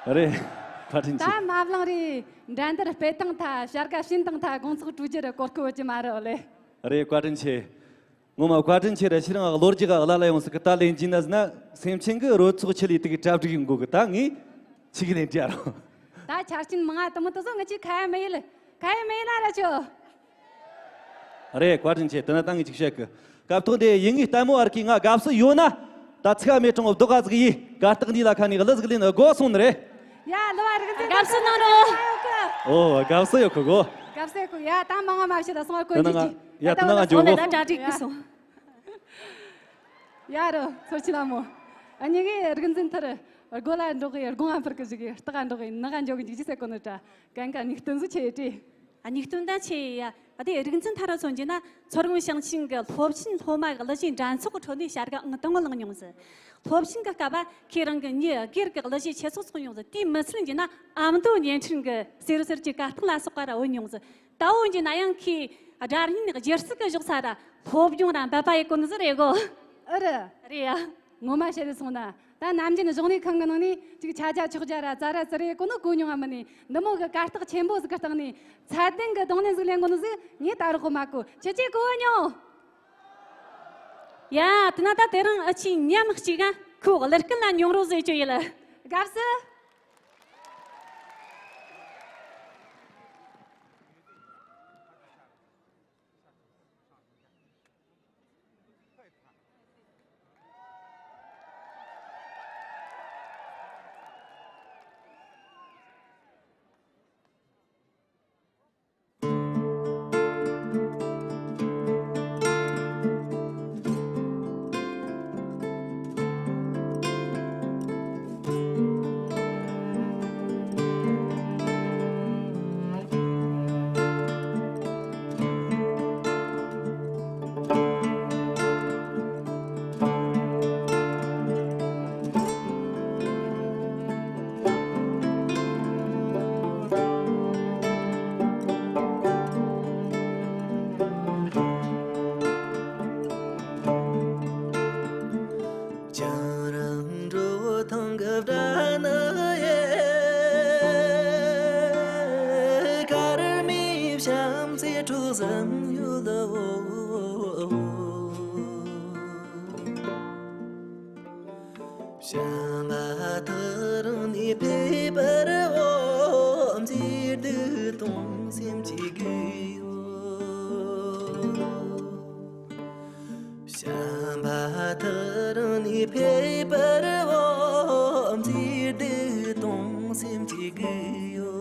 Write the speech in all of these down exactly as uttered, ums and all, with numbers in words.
རེད། བཀའ་དྲིན་ཆེ། ད་མ་བླངས་རེད། འགྲན་བསྡུར་སྤེལ་སྟངས་ཐད་བྱ་དགའ་བྱིན་སྟངས་ཐད་དགོང་ཚོགས་གྲོལ་རྒྱུ་རེད། གོ་སྐབས་ཡོད་ཀྱི་མ་རེད་ལེ། རེད། བཀའ་དྲིན་ཆེ། ངོ་མ་བཀའ་དྲིན་ཆེ་རེད། ཁྱེད་རང་ལོ་རྒྱུས་ག་གླ་ལ་ཡོང་སྲིད་གི། ད་ལན་གྱིས་ན་ཟེར་ན་སེམས་ཅན་གི་རོལ་ཚོགས་ཆེད་ལས་དེ་གི་གྲ་སྒྲིག་ཡོང་དགོས་གི། ད་ངས་ཆི་གི་ལན་རྒྱག་རོགས། ད་ཆ་རྐྱེན་མང་ང་དུ་མོ་དུ་སོ་ང་ཅི་ཁ་ཡ་མེད་ལ། ཁ་ཡ་མེད་ལ་ར་ཆོ། རེད། བཀའ་དྲིན་ཆེ། དེ་ན་ད་ངས་ཅིག་བཤད་གི། སྐབས་ཐོག་འདི་ཡིན་ངེས་ལྟད་མོ་བར་གི་ང་དགའ་བསུ་ཡོད་ན། ད་ཚིག་མེད་གྲོང་བདོག་ག་ཟིག་ཡིས་གར་སྟེགས་འདི་ལ་ཁ་ནས་གླུ་ཟིག་ལེན་དགོས་སོང་ནི་རེད། ཡ་ལོ་བ་རིག་འཛིན་དགའ་བསུ་གནང་རོགས། ཨོ་དགའ་བསུ་ཡོད་གི་གོ། དགའ་བསུ་ཡོད་གི། ཡ་ད་མང་ང་མ་བཤད་ད་སོང་བ་གོན་གི་ཡ་དེ་ན་ང་འགྱོ་གོ། ད་གྲ་སྒྲིག་གི་སོང་། ཡ་རོ་ཚོར་ཆེ་ལ་མོ། ཨ་ཉི་གི་རིག་འཛིན་ཐར། སྒོ་ལ་འགྲོ་གི། སྒོ་ང་འཕུར་གི་ཟིག་གི། རྟགས་འགྲོ་གི། ནག་འགྱོ་གི་འཇིགས་ཅི་ཟེར་གོ་ནི་དྲ། གན་ག་ཉིག་སྟོན་ཟིག་ཆེ་ཡི་ཏྲི། ཨ་ཉིག་སྟོན་ད་ཆེ་ཡ། ཨ་དེ་རིག་འཛིན་ཐར་སོང་རྒྱུ་ན་མཚོ་སྒང་ཞིང་ཆེན་གི་སློབ་ཆེན་སློབ་མ་གི་གླུ་གཞས་འགྲན་ཚོགས་ཁྲོད་ནས་བྱ་དགའ་ཨང་དང་པོ་བླངས་མྱོང་ཟིག། སློབ་ཆེན་གི་སྐབས་ཁྱེད་རང་གི་མྱི་སྒེར་གི་གླུ་གཞས་ཆེད་ཚོགས་ཚོགས་མྱོང་ཟིག། དེའི་མི་ཚད་རྒྱུ་ན་ཨ་མདོ་བརྙན་འཕྲིན་གི་གསེར་ཟུར་གྱི་གར་སྟེགས་ལ་སོགས་པ་ར་འོད་མྱོང་ཟིག། ད་འོན་ཀྱང་ན་ཡང་ཁོས་སྒྲ་སྙན་སྒྱུ་རྩལ་གྱི་ཕྱོགས་ས་ར་སློབ་སྦྱོང་ར་འབད་པ་ཡེད་གོ་ནི་ཟིག་རེད་གོ། ཨ་རེད། རེད་ཡ། ངོ་མ་བཤད་རེད་སོང་ན། ད་ནམ་རྒྱུན་གཞོགས་ནས་ཁང་གི་ནང་ནས་ཅིག་ཆ་ཆ་ཆོག་རྒྱ་ར་ཙ་ར་ཙི་རེད་གོ་ནོ་གོ་མྱོང་ང་མིན་ནི། འདི་མོ་གི་གར་སྟེགས་ཆེན་པོ་ཟིག་གི་སྟེང་ནས་ཚད་ལྡན་གི་རྡུང་ལེན་ཟིག་ལེན་གོ་ནོ་ཟིག་ངས་ད་རག་གོ་མ་གོ། ཁྱེད་ཀྱིས་གོ་མྱོང་། ཡ་དེ་ན་ད་དེ་རིང་ཨ་ཆི་མཉམ་གཅིག་ག་ཁོ་གླུ་སྐད་ལ་མྱོང་རོགས་ཟེར་རྒྱུ་ཡིན་ལ། དགའ་བསུ། བྱམས་པ་དེ་རང་ནི་ཕེབས་པར་འོ། མཛེས་སྡུག་གཏོང་སེམས་ཀྱི་རྒུད་ཡོད། བྱམས་པ་དེ་རང་ནི་ཕེབས་པར་འོ། མཛེས་སྡུག་གཏོང་སེམས་ཀྱི་རྒུད་ཡོད།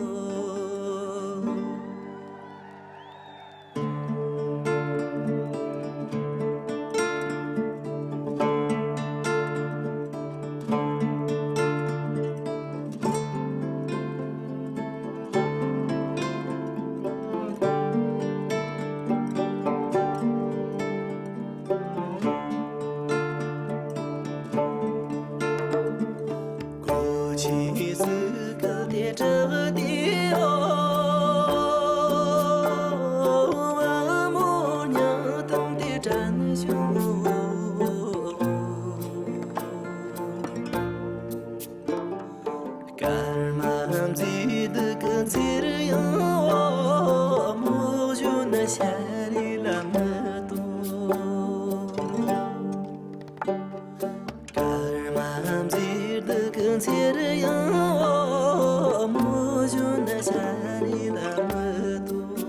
སྐར་མ་མཛེས་སྡུག་གི་ཚེར་ཡང་འོ། མོ་གཞོན་ན་ཤར་རི་ལ་མི་ལྟོས། སྐར་མ་མཛེས་སྡུག་གི་ཚེར་ཡང་འོ། མོ་གཞོན་ན་ཤར་རི་ལ་མི་ལྟོས།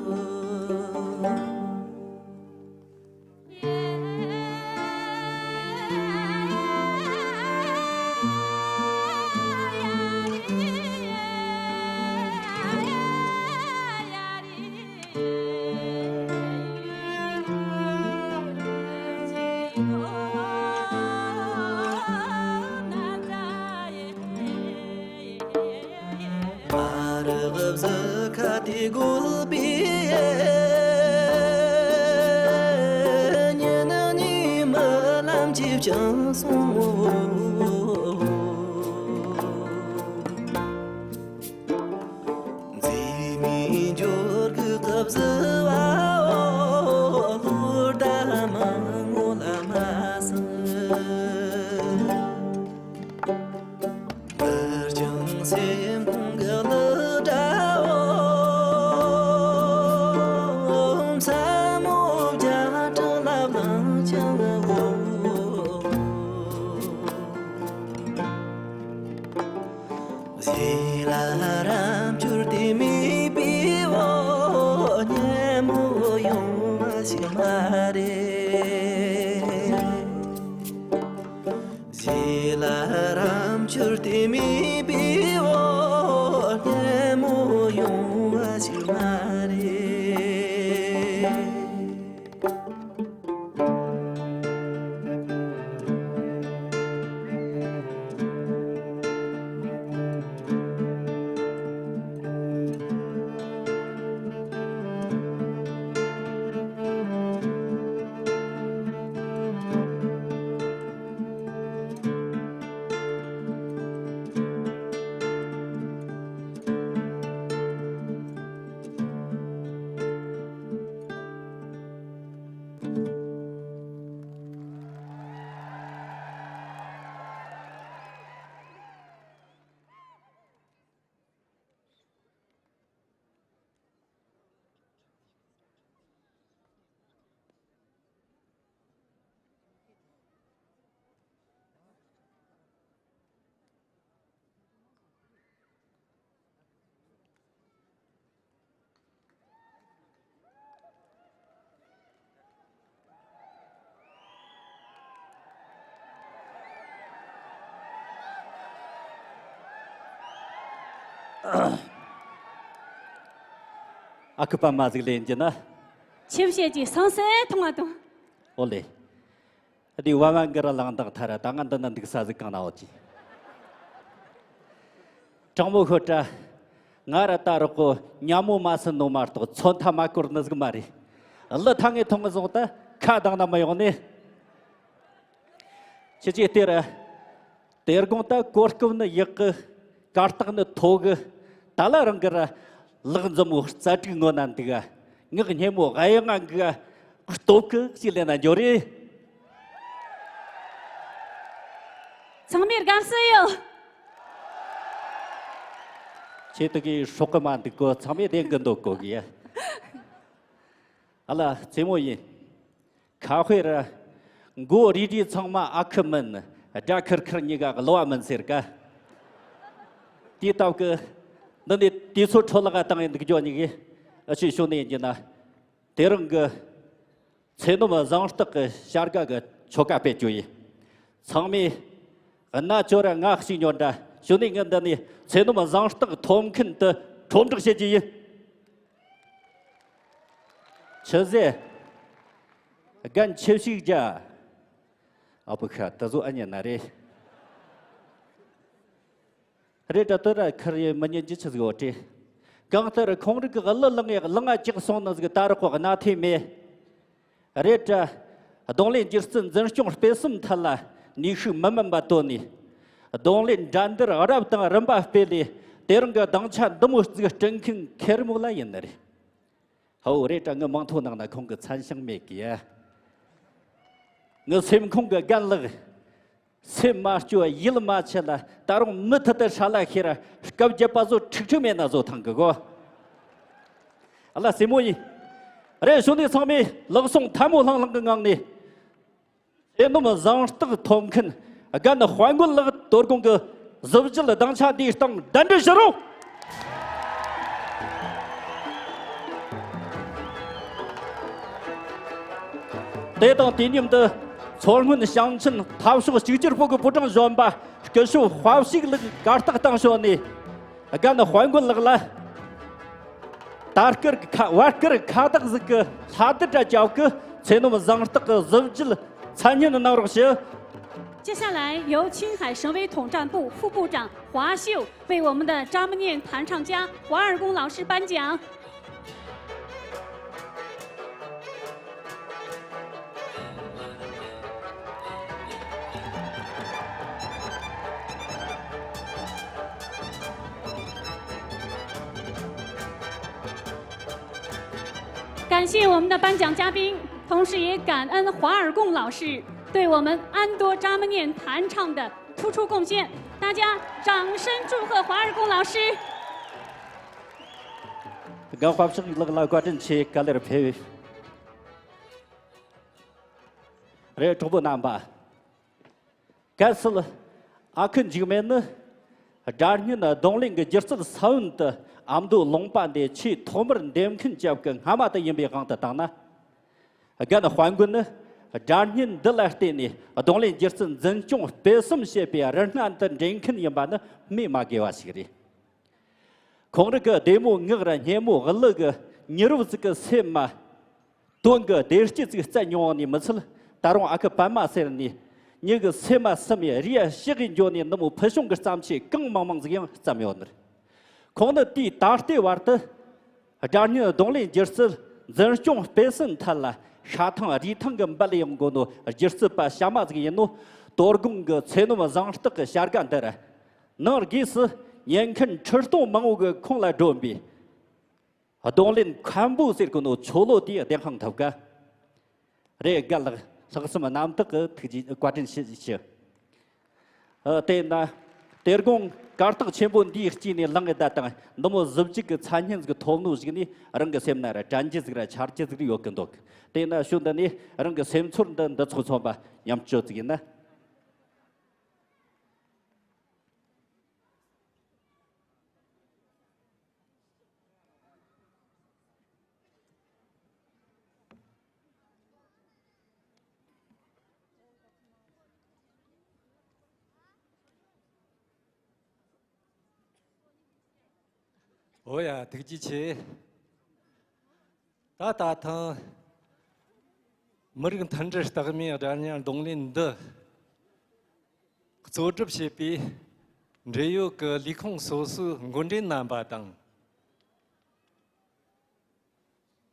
མ་རབས་གཟི་ཁ་དེ་བགོས་པའི་ཉིན་ནི་རྨི་ལམ་གྱིས་བཅིངས་སོང་། མཛེས་མའི་འབྱོར་གྱི་སྐབས་སུ་བའོ། ལོ་ཟླ་མང་ངོ་ལ་མ་སང་། མི་ལྕང་ སེམས་ཁོང་གི་ལུ་དྲའོ། མཚན་མོ་བརྒྱ་ཕྲག་ལ་བླང་བྱང་བོ། ཟས་ལ་རམ་ཆུར་དེ་མི་པི་བོ། ཉལ་མོ་ཡོང་བ་ཞིག་མ་རེད། ཟས་ལ་རམ་ཆུར་དེ་མི་པི་བོ། ཉལ་མོ་ཡོང་བ་ཞིག་མ་རེད། ཨ་ཁུ་པད་མ་ཟིག་ལེན་གྱི་ན། ཆེ་བཤད་ཀྱི་སང་སེ་ཐུང་བ་དང་། ཨོ་ལེ། འདི་བ་བ་འགི་ར་ལང་དག་ཐ་ར་ད་ང་འདི་ན་འདུག་ས་ཟིག་གང་ན་འོ་ཅི། དྲང་མོ་ཤོད་དྲ། ང་ར་ད་རོག་གོ་ཉ་མོ་མ་སུ་ནོ་མ་གཏོགས་ཚོན་མཐའ་མ་བསྐོར་ནི་ཟིག་མ་རེད། གླུ་ཐང་ངེ་ཐོང་ངེ་བཟུང་ད་ཁ་གདང་ན་མི་ཡོང་ནི། ཁྱེད་ཀྱིས་དེ་ར། དེ་དགོང་ད་གོ་སྐབས་ནི་ཡག་གི། གར་སྟེགས་ནི་མཐོ་གི། ད་ལ་རང་གི་ར། ལག་འཛོམས་བོ་རྩ་དྲུག་ངོ་ན་འདུག་ག་ངག་སྙན་མོ་གཡུ་ང་འགུག་ག་སྟོབས་གི་ཞིག་ལེན་ན་འགྱོ་རེ། ཚང་མས་དགའ་བསུ་ཡོད། ཁྱེད་དུ་གི་སྲོག་གི་མ་འདུག་གོ་ཚང་མས་བདེན་གི་འདུག་གོ་གི། ཨ་ལ་རྩེ་མོ་ཡིན། ཁ་དཔེ་ར། མགོ་རིལ་རིལ་ཚང་མ་ཨ་ཁུ་མིན། སྒྲ་ཁུར་ཁུར་གཉིས་ཀ་གློ་བ་མིན་ཟེར་ཀ་དེའི་སྟབས་ཀྱི། འདི་ནི་དུས་ཚོད་འཕྲོ་བརླག་བཏང་ཡིན་འདུག་ཇོ་གཉིས་ཀྱིས། ཨ་ཆུའི་ཤོ་ནས་ཡིན་གྱི་ན། དེ་རིང་གི། ཚེ་ནོམ་བཟང་རྟགས་ཀྱི་བྱ་དགའ་གི་ཆོ་ག་སྤེལ་རྒྱུ་ཡིན། ཚང་མས། གནའ་ཅོ་ར་ང་ཞིག་ཉོ་འདྲ་ཞུ་ནས་ངས་འདི་ནས་ཚེ་ནོམ་བཟང་རྟགས་ཐོབ་མཁན་དུ་ཁྲོམ་བསྒྲགས་བྱེད་ཀྱི་ཡིན། ཆི་ཟེ། རྒན་ཆེ་ཞིག་རྒྱ། ཨ་བུ་ཤ་ད་བཟོ་ཨ་ཉན་ན་རེད། རེད་དྲ་དོ་ར་ཁར་ཡེ་མི་ཉན་གྱི་ཆི་ཟིག་འོ་ཏྲེ། གང་ལྟར་ཁོང་རིགས་ཀྱི་གླུ་ལངས་ཡག་ལངས་ང་ཅིག་སོང་ནི་ཟིག་ད་རག་གོ་གནའ་ཐེ་མེད། རེད་དྲ། རྡུང་ལེན་སྒྱུ་རྩལ་འཛིན་སྐྱོང་སྤེལ་གསུམ་ཐད་ལ་ནུས་ཤུགས་མི་དམན་པ་བཏོན་ནས། རྡུང་ལེན་འགྲན་བསྡུར་རབ་དང་རིམ་པ་སྤེལ་ལས་དེ་རིང་གི་སྡིངས་ཆ་འདི་མོ་བརྩིགས་སྐྲུན་མཁན་མཁས་མོ་ལ་ཡིན་ནི་རེད། ཧའོ་རེད་དྲ་ངའི་མིང་ཐོ་ནང་ན་ཁོང་གི་མཚན་བྱང་མེད་གི་ཡ། ངའི་སེམས་ཁོང་གི་རྒན་ལགས། སེམས་མ་སྐྱོ་ཡིད་མ་ཆད་ལ་ད་རུང་མུ་མཐུད་དུ་ཧྲ་ལ་ཤེས་ར་སྐབས་བརྒྱད་པ་བཟོ་ཁྲིག་ཁྲིག་མེད་ན་བཟོ་ཐང་གི་གོ། ཨ་ལ་སེ་མོ་ཡིན། རེད་ཞུ་ནས་ཚང་མས་ལག་ཟུང་ཐལ་མོ་ལྷང་ལྷང་གི་ངང་ནས། ཚེ་ནོམ་གཟེངས་རྟགས་ཐོབ་མཁན་རྒན་དཔལ་མགོན་ལགས་དོ་དགོང་གི་གཟི་བརྗིད་སྡིངས་ཆ་འདིའི་སྟེང་གདན་འདྲེན་ཞུ་རོགས། དེ་དང་དུས་མཉམ་དུ་མཚོ་སྔོན་ཞིང་ཆེན་འཐབ་ཕྱོགས་གཅིག་གྱུར་སྤོ་གི་པུའུ་ཀྲང་གཞོན་པ་སྐུ་ཞབས་དཔའ་ཞིག་ལགས་གར་སྟེགས་སྟེང་བྱོན་ནས་རྒན་དཔལ་མགོན་ལགས་ལ། དར་དཀར་གྱི་ཁ་བར་དཀར་ཁ་བཏགས་ཟིག་གི་ལྷ་དུ་དྲ་རྒྱབ་ཀྱི་ཚེ་ནོམ་གཟེངས་རྟགས་ཀྱི་གཟི་བརྗིད་མཚན་སྙན་གནང་རོགས་ཞུ། 接下来由青海省委统战部副部长华秀为我们的扎木念弹唱家华尔贡老师颁奖。 感谢我们的颁奖嘉宾，同时也感恩华尔贡老师对我们安多扎木念弹唱的突出贡献。大家掌声祝贺华二公老师。 རྒན་དཔའ་ཕྱུག་ལགས་ལ་བཀའ་དྲིན་ཆེ། ག་ལེར་ཕེབས། རེད། གྲོགས་པོ་རྣམ་པ། གལ་སྲིད་ཨ་ཁུ་འཇིགས་མེད་ནི་སྒྲ་སྙན་རྡུང་ལེན་གྱི་སྒྱུ་རྩལ་ས་བོན་དུ་ཨ་མདོ་ལུང་པ་འདི་ཆེས་ཐོག་མར་འདེམས་མཁན་ཅིག་གི་སྔ་མ་དེ་ཡིན་པའི་དབང་དུ་བཏང་ན། རྒན་དཔལ་མགོན་ནི་སྒྲ་སྙན་འདི་ལ་བརྟེན་ནས་རྡུང་ལེན་སྒྱུ་རྩལ་འཛིན་སྐྱོང་སྤེལ་གསུམ་བྱེད་པའི་རིག་སྔགས་འདི་འདྲེན་མཁན་ཡིན་པ་ནི་སྨོས་མ་དགོས་པ་ཞིག་རེད། ཁོང་རང་གི་བདེ་མོ་ངག་ར་སྙན་མོ་གླུ་གི་མྱུར་བ་ཟིག་གི་སེམས་མ། དོན་གྱི་བདེ་སྐྱིད་ཅིག་བསྩལ་མྱོང་བ་ནས་མི་ཚད། ད་རུང་ཨ་ཁུ་པད་མ་ཟེར་ནས་མྱི་གི་སེམས་མ་སུམ་ཡི་རི་ཡ་ཤི་གི་འགྱོ་ནས་འདི་མོ་ཕུལ་བྱུང་གི་བརྩམས་ཆོས་གང་མང་མང་ཟིག་ཡང་བརྩམས་ཡོད་ནི་རེད། ཁོང་ནི་དུས་ད་ལྟའི་བར་དུ་སྒྲ་སྙན་རྡུང་ལེན་སྒྱུ་རྩལ་འཛིན་སྐྱོང་སྤེལ་གསུམ་ཐད་ལ་ཤ་ཐང་རུས་ཐང་གི་འབད་ཡོང་གོ་ནོ་སྒྱུ་རྩལ་པ་གཤའ་མ་ཟིག་ཡིན་ནོ། དོ་དགོང་གི་ཚེ་ནོམ་བཟང་རྟགས་ཀྱི་བྱ་དགའ་འདིར་ནང་སྒོས་སུ་ཉན་མཁན་ཁྲི་སྟོང་མང་བོ་གི་ཁོང་ལ་སྒྲོན་པའི་རྡུང་ལེན་མཁན་པོ་ཟེར་གོ་ནོ་ཆོ་ལོ་དེའི་བདེན་དཔང་ཐོབ་ག། རེད། རྒན་ལགས་ལྷག་བསམ་རྣམ་དག་གི་ཐུགས་རྗེ་བཀའ་དྲིན་ཆེ་ཞུ། ཨ། དེས་ན་དེ་དགོང་གར་སྟེགས་ཆེན་པོ་འདིའི་དཀྱིལ་ནས་ལངས་ཡོད་ད་དང་འདི་མོ་གཟི་བརྗིད་ཀྱི་མཚན་སྙན་ཟིག་ཐོབ་ནོ་ཞིག་ནས་རང་གི་སེམས་ན་ར་དྲན་རྒྱུ་ཟིག་ར་འཆར་རྒྱུ་ཟིག་ར་ཡོད་གི་འདུག། དེས་ན་ཞུ་འདི་ནས་རང་གི་སེམས་ཚོར་འདི་འདི་ཚོ་མཚོན་པ་མཉམ་སྤྱོད་ཟིག་ཡིན་ན། འོ་ཡ། ཐུགས་རྗེ་ཆེ། ད་ད་ཐེངས་མི་རིགས་མཐུན་སྒྲིལ་རྟགས་མའི་སྒྲ་སྙན་རྡུང་ལེན་འདི་གཙོ་སྒྲུབ་བྱེད་པའི་འབྲེལ་ཡོད་ཀྱི་ལས་ཁུངས་སོ་སོའི་འགོ་འདྲེན་རྣམ་པ་དང་།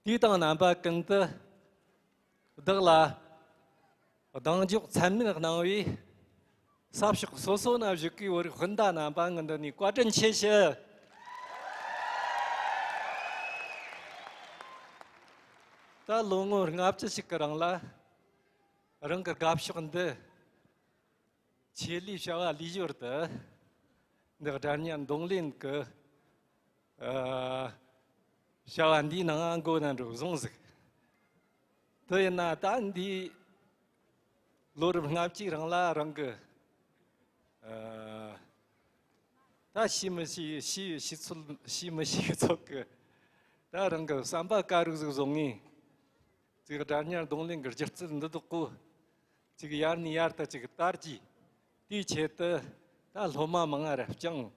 དུས་དང་རྣམ་པ་ཀུན་ཏུ་བདག་ལ་གདེང་འཇོག་ཚད་མེད་གནང་བའི་ས་ཕྱོགས་སོ་སོ་ན་བཞུགས་པའི་བོད་རིགས་སྤུན་ཟླ་རྣམ་པ་ངས་འདི་ནས་བཀའ་དྲིན་ཆེ་ཞུ། ད་ལོ་ངོ་ལྔ་བཅུ་ཞིག་གི་རིང་ལ་རང་གི་དགའ་ཕྱོགས་འདི་ཆེད་ལས་བྱ་བ་ལས་ཞོར་དུ་འདི་སྒྲ་སྙན་རྡུང་ལེན་གྱི་ཨ་བྱ་བ་འདིའི་ནང་མགོ་ན་འགྲོ་བཟུང་ཟིག། དེ་ཡིན་ན་ད་འདིའི་ལོ་རབས་ལྔ་བཅུའི་རིང་ལ་རང་གི་ཨ་ད་ཤེས་མི་ཤེས། ཤེས་ཤེས་ཚོད་ཤེས་མི་ཤེས་ཚོད་ཀྱི་ད་རང་གི་བསམ་པ་དཀར་རུག་ཟིག་བཟུང་ངས་ཅིག་སྒྲ་སྙན་རྡུང་ལེན་གྱི་སྒྱུ་རྩལ་འདི་དག་གོ། ཅིག་ཡར་ནས་ཡར་དུ་ཅིག་དར་གྱིས། དེའི་ཆེད་དུ་ད་སློབ་མ་མང་ང་ར་བསྐྱངས།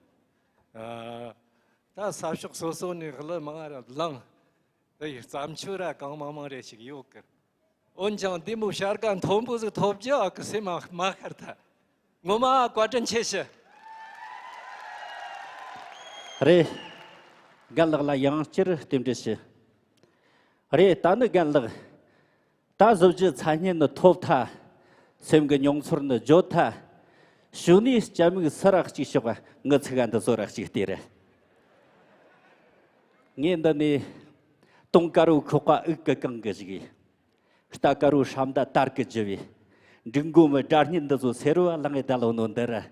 ཨ་ད་ས་ཕྱོགས་སོ་སོ་ནས་གླུ་མང་ང་ར་བླངས། དེ་ཡི་བརྩམས་ཆོས་ར་གང་མང་མང་རེ་ཞིག་ཡོད་གི། འོན་ཀྱང་འདི་མོ་བྱ་དགའ་མཐོན་པོ་ཟིག་ཐོབ་རྒྱུ་ཨ་ཁུ་སེམས་མ་མ་ཤར་ཐལ། ངོ་མ་བཀའ་དྲིན་ཆེ་ཞུ། རེད། རྒན་ལགས་ལ་ཡང་བསྐྱར་རྟེན་འབྲེལ་ཞུ། རེད། ད་ནི་རྒན་ལགས། ད་གཟི་བརྗིད་མཚན་སྙན་ནི་ཐོབ་ཐལ། སེམས་ཀྱི་མྱོང་ཚོར་ནི་བརྗོད་ཐལ། གཞུག་ནས་སྐྱ་མིག་སུ་ར་གཅིག་ཞོག། ངི་ཚིག་ག་འདི་ཚོ་ར་གཅིག་ལྟོས་ར། ངས་འདི་ནས་དུང་དཀར་བོ་ཁོག་པ་དབུགས་ཀྱིས་གང་གི་བཞུགས། རྟ་དཀར་བོ་ཧྲམ་ད་དར་གི་རྒྱུ་བས། འབྲུག་མགོ་མི་སྒྲ་སྙན་འདི་ཚོ་སེར་བ་ལངས་ངེ་ད་ལོ་ནོ་འདི་ར།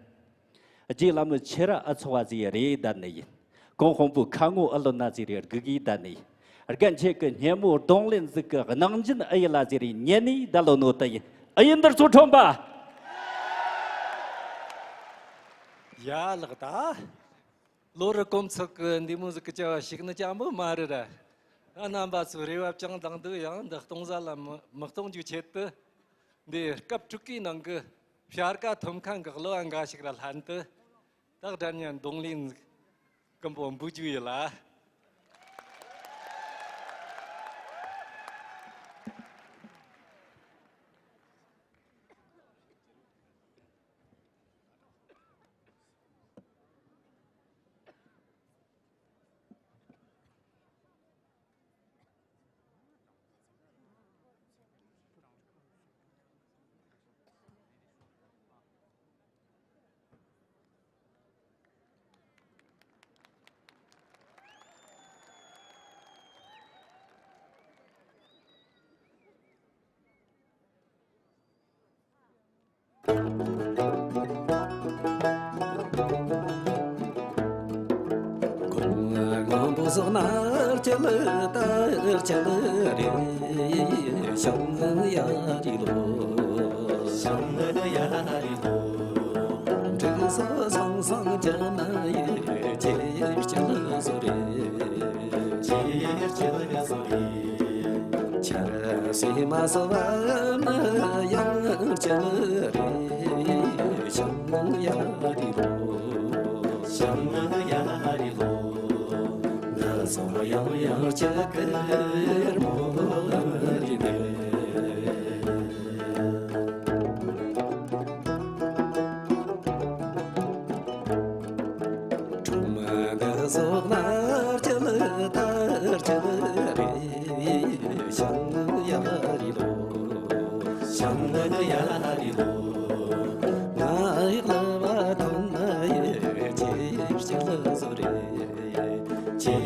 རྗེ་བླ་མའི་ཆེ་ར་ཨ་ཚོགས་པ་ཟིག་རེད་ད་ནི་ཡིན། གོང་དཔོན་པོའི་ཁ་ངོ་ཨ་ལོ་ན་ཟིག་རེད་དགུ་གི་ད་ནི་ཡིན། རྒན་ཁྱེད་ཀྱི་སྙན་མོ་རྡུང་ལེན་ཟིག་གི་གནང་སྦྱིན་ཨ་ཡི་ལ་ཟིག་རེད་ཉན་ནི་ད་ལོ་ནོ་ད་ཡིན། ཨ་ཡིན་འདིར་ཚོ་ཁྲོམ་པ། ཡ་ལགས་ད། ལོ་རེ་གོམས་ཚོད་ཀྱི་འདི་མོ་ཟིག་གི་བྱ་བ་ཞིག་ནི་ཅང་མོ་མ་རེད་ར། ཨ་རྣམ་པ་ཚོའི་རེ་བ་བཅངས་དང་འདུག་ཡང་འདི་གཏོང་ས་ལ་མི་མི་གཏོང་རྒྱུའི་ཆེད་དུ། འདི་སྐབས་དྲུག་གི་ནང་གི་བྱ་དགའ་ཐོབ་མཁན་གྱི་གླུ་བ་འགའ་ཞིག་ར་ལྷན་དུ། ད་སྒྲ་སྙན་རྡུང་ལེན་ཀུན་པོ་འབུལ་རྒྱུ་ཡིན་ལ། སྔོན་པོ་སོགས་ནར་གྱི་ལ་དར་གྱི་ལ་རེ། ཞང་ཡ་རི་ལོ། ཞང་ཡ་རི་ལོ། འབྲུག་སོགས་སང་སང་གྱི་ན་ཡི་ཅེར་གྱི་ལ་སོ་རེ། ཅེར་གྱི་ལ་སོ་རེ། ཆར་སེ་མ་སོ་བ་ན་ཡང་གྱི་ལ་རེ། ཞང་ཡ་རི་ལོ། ཞང་ཡ་རི་ལོ། ང་སོ་ཡང་ཡང་ཅི་ཀར་མོ་རི་ནེ། ཁྲོམ་གི་ཟོག་ནར་གྱི་ལ་དར་གྱི་ལ་རེ། ཞང་ཡ་རི་ལོ། ཞང་ཡ་རི་ལོ། ང་ཡག་ལ་བ་ཐོན་ན་ཡེ་ཅེར་གྱི་ལ་སོ་རེ། ཅེར་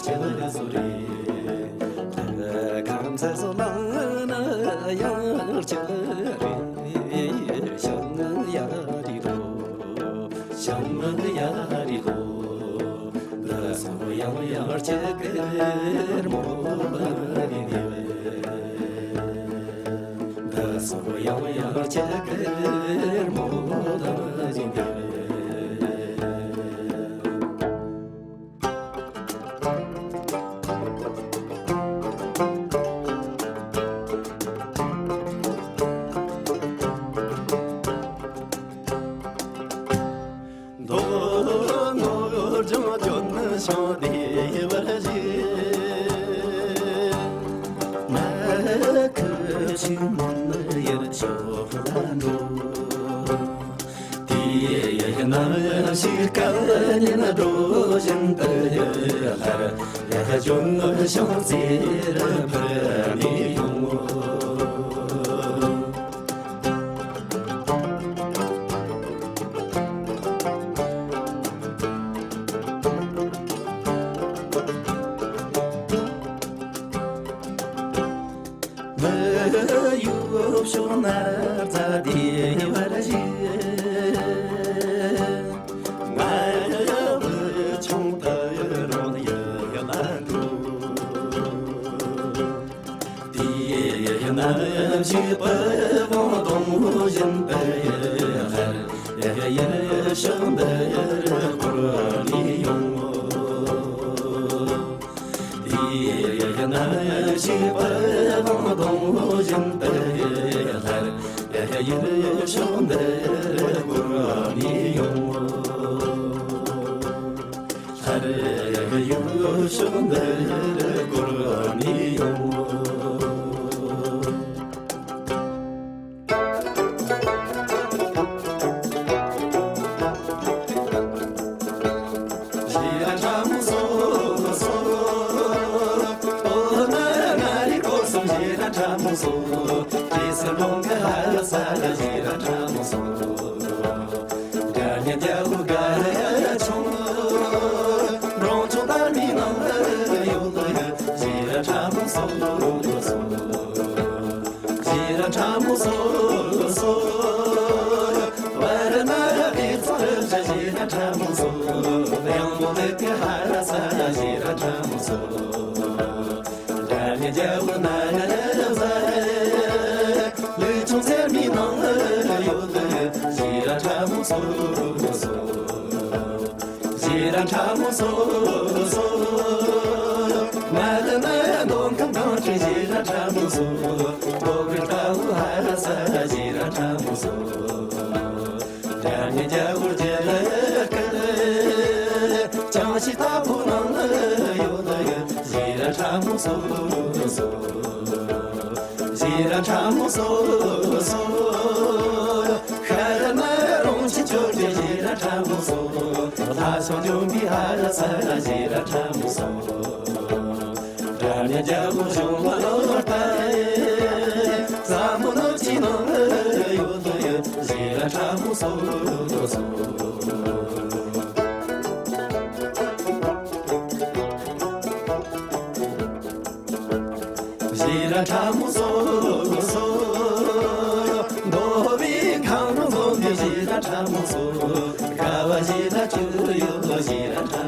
གྱི་ལ་སོ་རེ། ཁམས་སོ་ལང་ན་ཡང་གྱི་ལ་རེ། ཞང་ཡ་རི་ལོ། ཞང་ཡ་རི་ལོ། ང་སོ་ཡང་ཡང་ཅི་ཀར་མོ་རི་ནེ། ང་སོ་ཡང་ཡང་ཅི་ཀར་མོ་རི་ནེ། མདོ་ནོར་ལྗང་ལྗོན་ཤིང་བདེ་བར་བཞད། ནགས་ཁུ་ཆུ་མོན་ཡུལ་ཕྱོགས་ལ་འགྲོ། དེ་ཡི་གནམ་གཤིས་སྐད་སྙན་སྒྲོག་བཞིན་དུ་ཡུལ་ལྷར་ལྗོན་ཤིང་རྩེར་འཕུར་ནས་ཡོང་ངོ་། མི་ཡུལ་ཕྱོགས་ནར་རྫ་བདེ་བར་བཞད། ང་ཡི་བུ་ཆུང་དུ་རོལ་ཡུལ་ལ་འགྲོ། དེ་ཡི་གནམ་གཤིས་པི་ཝང་སྡོང་བཞིན་དུ་ཡལ་ཡུལ་ཕྱོགས་འདིར་བསྐོར་ནས་ཡོང་ངོ་། དེ་ཡི་གནམ་གཤིས་པི་ཝང་སྡོང་བཞིན་དུ་ཡལ་ཡུལ་ཕྱོགས་འདིར་བསྐོར་ནས་ཡོང་ངོ་། ལྷར་ཡུལ་ཕྱོགས་འདིར་བསྐོར་ནས་ཡོང་། ཞེ་དྲག་ཁྲ་མོ་སོ་སོ། ཨོ་ན་ན་རི་ཀོ་སུམ་ཞེ་དྲག་ཁྲ་མོ་སོ། ཀེ་སར་ལུང་གི་ཧ་ལ་ས་ལ་ཞེ་དྲག་ཁྲ་མོ་སོ། དགྲ་གཉེན་རྒྱལ་པོ་དགའ་ཆུང་། འབྲོང་ཆུང་དར་མའི་ནང་ལ་ཡོད་ལ་ཡོད། ཞེ་དྲག་ཁྲ་མོ་སོ་སོ། ཞེ་དྲག་ཁྲ་མོ་སོ་སོ། བར་ན་དེ་ཚོ་རི་བྱ་ཞེ་དྲག་ཁྲ་མོ་སོ། གཡང་མོ་ལེ་ཀི་ཧ་ར་ས་ཞེ་དྲག་ཁྲ་མོ་སོ། དགྲ་གཉེན་རྒྱལ་པོ་ན་ཟ། ལུས་ཆུང་ཚེར་མའི་ནང་ལ་ཡོད། ཞེ་དྲག་ཁྲ་མོ་སོ་སོ། ཞེ་དྲག་ཁྲ་མོ་སོ་སོ། མ་ལ་ན་མདོ་ཁམས་གངས་ཅན་ཞེ་དྲག་ཁྲ་མོ་སོ། མདོ་དབུས་དཔའ་བོ་ཧ་ར་ས་ཞེ་དྲག་ཁྲ་མོ་སོ། དགྲ་གཉེན་རྒྱལ་པོ་རྒྱལ་དཀར། ཅང་ཤེས་ལྟ་བུ་ནང་ལ་ཡོད། ཞེ་དྲག་ཁྲ་མོ་སོ་སོ། ཞེ་དྲག་ཁྲ་མོ་སོ་སོ། ཤར་ན་རོང་ཆེན་ཆོས་རྒྱལ་ཞེ་དྲག་ཁྲ་མོ་སོ། ལྷ་བྱང་ལྗོན་པའི་ཧ་ར་ས་ཞེ་དྲག་ཁྲ་མོ་སོ། དགྲ་གཉེན་རྒྱལ་པོ་གཞུང་ལ་ལོག་ལྟ། ཟབ་མོ་ནུབ་ཀྱི་ནང་ལ་ཡོད། ཞེ་དྲག་ཁྲ་མོ་སོ་སོ། ཞེ་དྲག་ཁྲ་མོ་སོ་སོ། མདོ་དབུས་ཁམས་ལུང་འཛོམས་པའི་ཞེ་དྲག་ཁྲ་མོ་སོ། དགའ་བ་ཞེ་དྲག་ཁྱོད་ཡོད། ཞེ་དྲག་ཁྲ་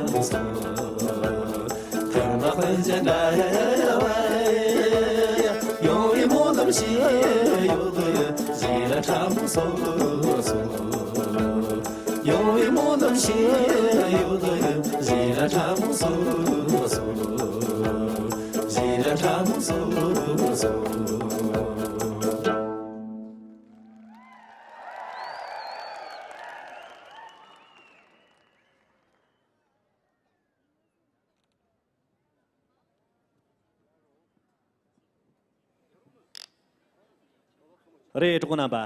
རེད། གྲོགས་རྣམ་པ།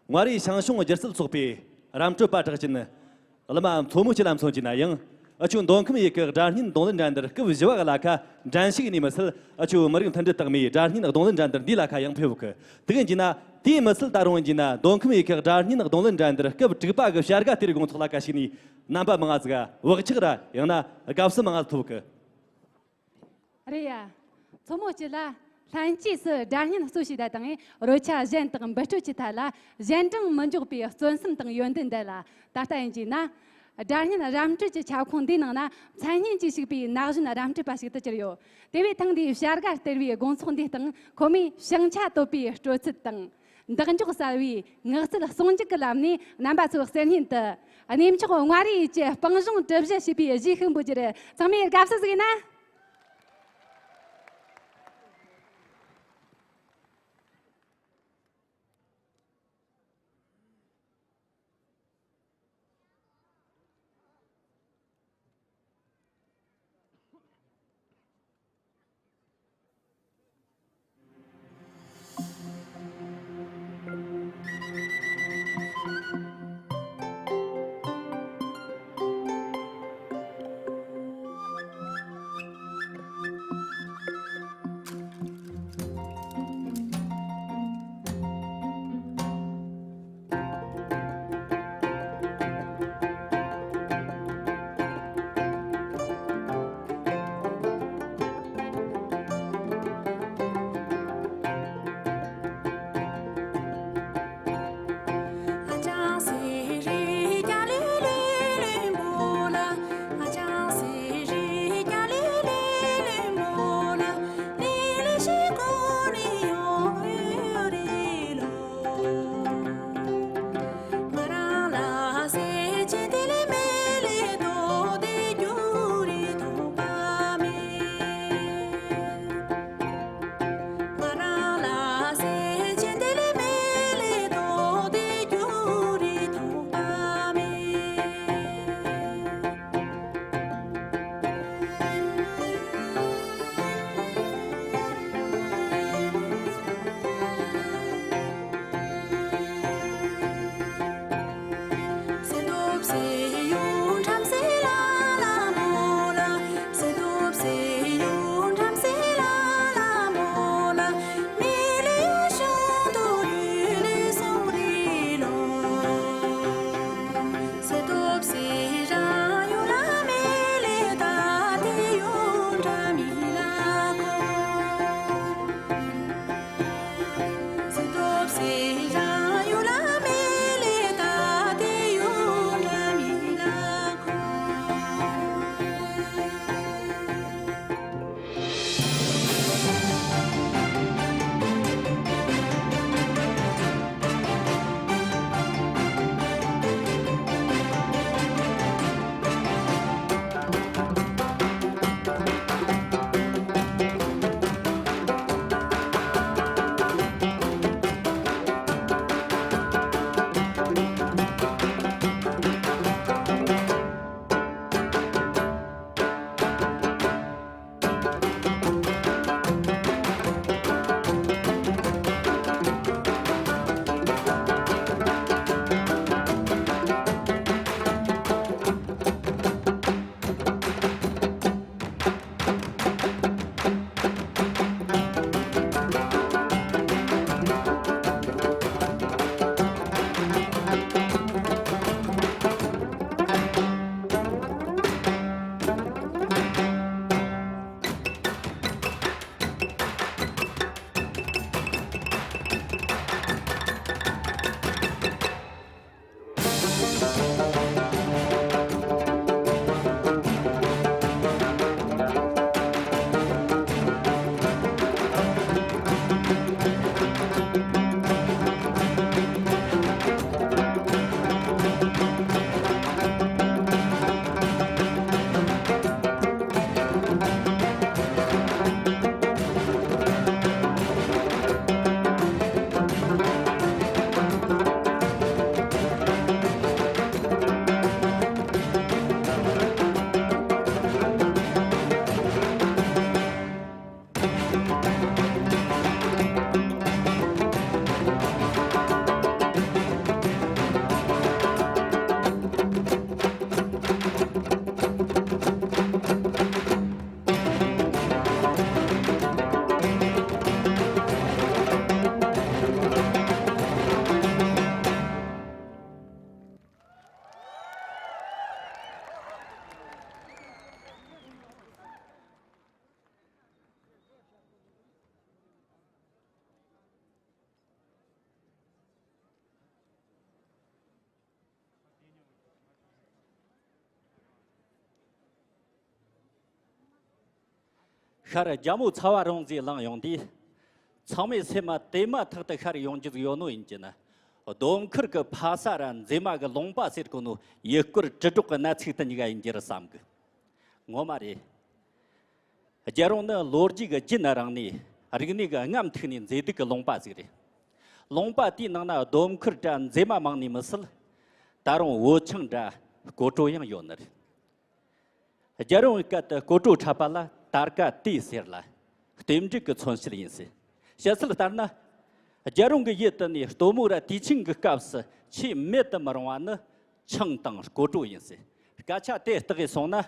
མངའ་རིས་ཞང་ཞུང་སྒྱུ་རྩལ་ཚོགས་པའི་རམ་སྤྲོད་པ་གྲགས་ཅན། གླུ་མ་མཚོ་མོ་སྐྱིད་ལ་མཚོན་གྱི་ན་ཡང་། ཨ་ཆོའི་མདོ་ཁམས་ཡུལ་གྱི་སྒྲ་སྙན་རྡུང་ལེན་འགྲན་བསྡུར་སྐབས་བཞི་བ་གི་ལ་ཁ་འགྲན་ཞུགས་ནས་མི་སྲིད། ཨ་ཆོའི་མི་རིགས་མཐུན་སྒྲིལ་རྟགས་མའི་སྒྲ་སྙན་རྡུང་ལེན་འགྲན་བསྡུར་འདིའི་ལ་ཁ་ཡང་ཕེབས་ཡོད་གི། དེ་གི་ཡིན་ན། དེའི་མི་སྲིད་ད་རུང་ཡིན་ན་མདོ་ཁམས་ཡུལ་གྱི་སྒྲ་སྙན་རྡུང་ལེན་འགྲན་བསྡུར་སྐབས་དྲུག་པ་གི་བྱ་དགའ་སྟེར་དགོང་ཚོགས་ལ་ཁ་ཞུགས་ནས་རྣམ་པ་མང་ང་ཟིག་བག་ཆགས་ར་ཡང་ན་དགའ་བསུ་མང་ང་ཐོབ་གི། རེད་ཡ། མཚོ་མོ་སྐྱིད་ལ། ལྷན་སྐྱེས་སུ་སྒྲ་སྙན་གཙོ་བྱས་ད་དང་རོལ་ཆ་གཞན་དག་འབུད་སྤྲོད་ཀྱི་ཐད་ལ་གཞན་དྲིང་མི་འཇོག་པའི་བརྩོན་སེམས་དང་ཡོན་ཏན་ལྡན་ལ། ད་ལྟ་ཡིན་གྱི་ན། སྒྲ་སྙན་རམ་སྤྲོད་ཀྱི་ཁྱབ་ཁོངས་འདིའི་ནང་ན་མཚན་སྙན་གྱིས་ཕྱུག་པའི་ན་གཞོན་རམ་སྤྲོད་པ་ཞིག་ཏུ་གྱུར་ཡོད། དེ་བས་ཐེངས་འདིའི་བྱ་དགའ་སྟེར་བའི་དགོང་ཚོགས་འདིའི་སྟེང་ཁོ་མོས་ཞིང་ཆ་དོད་པའི་སྤྲོ་ཚུལ་དང་། འདེགས་འཇོག་གསར་བའི་ངག་རྩལ་ཟུང་འཇུག་གི་ལམ་ནས་རྣམ་པ་ཚོའི་གསན་སྙན་དུ། གནས་མཆོག་མངའ་རིས་ཡུལ་གྱི་སྤང་གཞུང་གྲུ་བཞི་ཞེས་པའི་གཞས་ཤིག་འབུལ་རྒྱུར་ཚང་མས་དགའ་བསུ་ཞུ་གི་ན། ཤར་རྒྱ་མོ་ཚ་བ་རོང་ཟེ་ལངས་ཡོང་དུས། ཚང་མའི་སེམས་མ་དེ་མ་ཐག་ཏུ་ཤར་ཡོང་རྒྱུ་ཟིག་ཡོད་ནོ་ཡིན་གྱི་ན། སྡོམ་ཁུར་གི་ཕ་ས་ར་མཛེས་མ་གི་ལུང་པ་ཟེར་གོ་ནོ་ཡུལ་སྐོར་དྲིལ་སྒྲོག་གི་གནས་ཚིག་དེ་གཉིས་ཀ་ཡིན་རྒྱུ་རེད་བསམ་གི། ངོ་མ་རེད། རྒྱལ་རོང་ནི་ལོ་རྒྱུས་ཀྱི་རྒྱུན་རིང་ནས་རིག་གནས་ཀྱི་རྔམ་མཐུག་ནས་མཛེས་སྡུག་གི་ལུང་པ་ཟིག་རེད། ལུང་པ་དེའི་ནང་ན་སྡོམ་ཁུར་འདྲ་མཛེས་མ་མང་ནི་མི་སྲིད། ད་རུང་བོད་ཆང་འདྲ་སྐོར་བྲོ་ཡང་ཡོད་ནི་རེད། རྒྱལ་རོང་གི་སྐད་དུ་སྐོར་བྲོ་འཁྲབ་པ་ལ་དར་དཀའ་དེ་ཟེར་ལ། རྟེན་འབྲེལ་གྱི་མཚོན་བྱེད་ཡིན་ཟེར། བཤད་ཚུལ་ལྟར་ན། རྒྱལ་རོང་གི་ཡུལ་དུ་ནས་སྟོན་མོ་ར་དུས་ཆེན་གྱི་སྐབས་སུ་ཆེས་མེད་དུ་མི་རུང་བ་ནི་ཆང་དང་སྐོར་བྲོ་ཡིན་ཟེར། སྐད་ཆ་དེ་བརྟག་གིས་སོང་ན།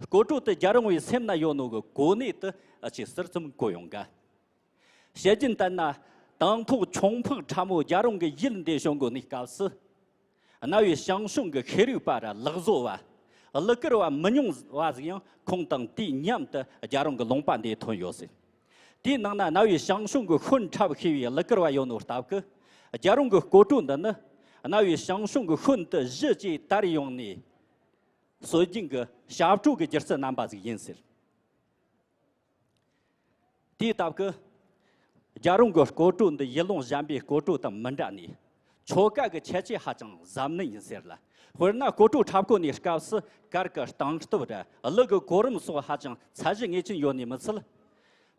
སྐོར་བྲོ་དེ་རྒྱལ་རོང་བའི་སེམས་ན་ཡོད་ནོ་གི་གོ་གནས་དེ་ཨ་ཆེ་ཟུར་ཙམ་གོ་ཡོང་ག། བཤད་རྒྱུན་ལྟར་ན། དང་ཐོག་ཁྱུང་འཕགས་ཁྲ་མོ་རྒྱལ་རོང་གི་ཡུལ་འདི་བྱོན་དགོ་ནི་སྐབས་སུ། གནའ་བོའི་ཞང་ཞུང་གི་ཤེས་རིག་པ་ར་ལག་བཟོ་བ། གླུ་གར་བ་མི་ཉུང་བ་ཟིག་ཡང་ཁོང་དང་དུས་མཉམ་དུ་རྒྱལ་རོང་གི་ལུང་པ་འདིར་ཐོན་ཡོད་ཟེར། དེའི་ནང་ན་གནའ་བོའི་ཞང་ཞུང་གི་ཤོན་འཁྲབ་ཤེས་པའི་གླུ་གར་བ་ཡོད་ནོ་སྟབས་ཀྱིས། རྒྱལ་རོང་གི་སྐོར་བྲོ་འདི་ནི། གནའ་བོའི་ཞང་ཞུང་གི་ཤོན་དུ་གཞི་བཅས་དར་ཡོང་ནས། སྲོལ་རྒྱུན་གྱི་ཞབས་བྲོ་གི་སྒྱུ་རྩལ་རྣམ་པ་ཟིག་ཡིན་ཟེར། དེའི་སྟབས་ཀྱིས། རྒྱལ་རོང་གི་སྐོར་བྲོ་འདི་ཡུལ་ལུང་གཞན་པའི་སྐོར་བྲོ་དང་མི་འདྲ་ནས། ཆོ་ག་གི་ཁྱད་ཆོས་ཧ་ཅང་གཟབ་ནན་ཡིན་ཟེར་ལ། དཔེར་ན་སྐོར་བྲོ་འཁྲབ་གོ་ནས་སྐབས་སུ་གར་གྱི་སྟངས་སྟབས་ར་གླུ་གི་གོ་རིམ་སོགས་ཧ་ཅང་ཚད་གཞི་ངེས་ཅན་ཡོད་ནི་མི་ཚད།